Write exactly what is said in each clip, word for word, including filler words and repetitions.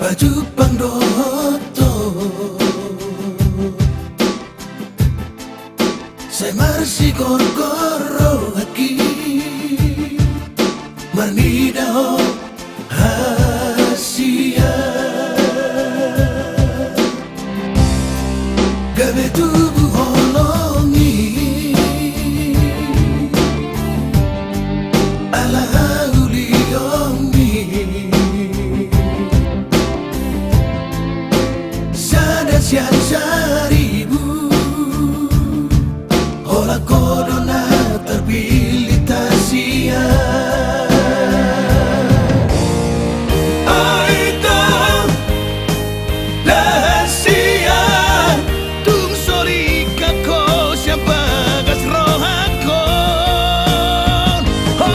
Pajumpang dohot ho, sai marsigorgor rohangki, marnida ho hasian. Gabe tubu holong i ala haulion i, sada sian saribu, holan ho do na tarpillit hasian. Oi, ito, da hasian, tung so lingkak ho sian bagas rohangkon. Ho,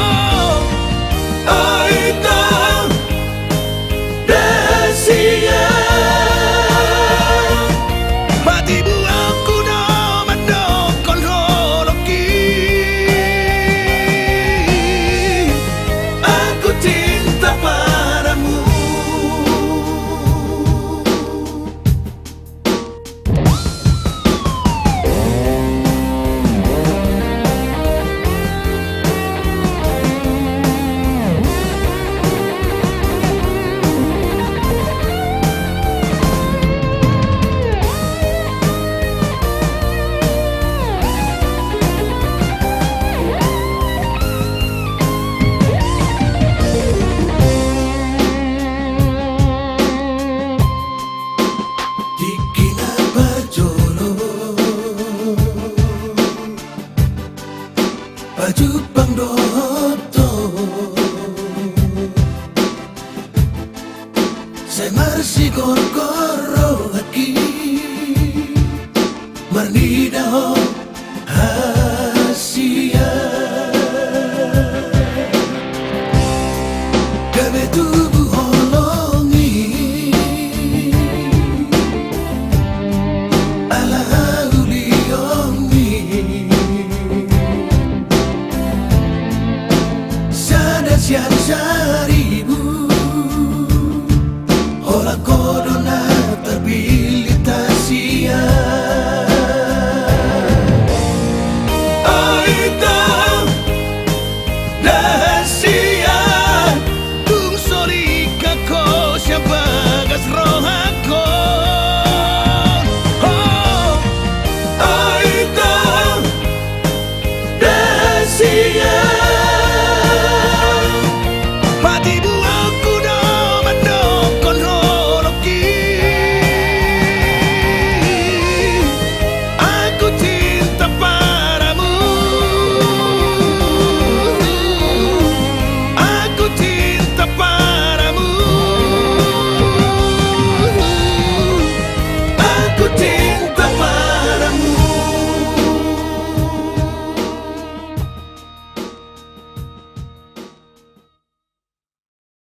oi, ito, da hasian, patibuanku do mandokkon holongki, aku cinta padamu. Tingki na parjolo, pajumpang dohot ho, sai marsigorgor rohangki, marnida ho hasian. Gabe tubu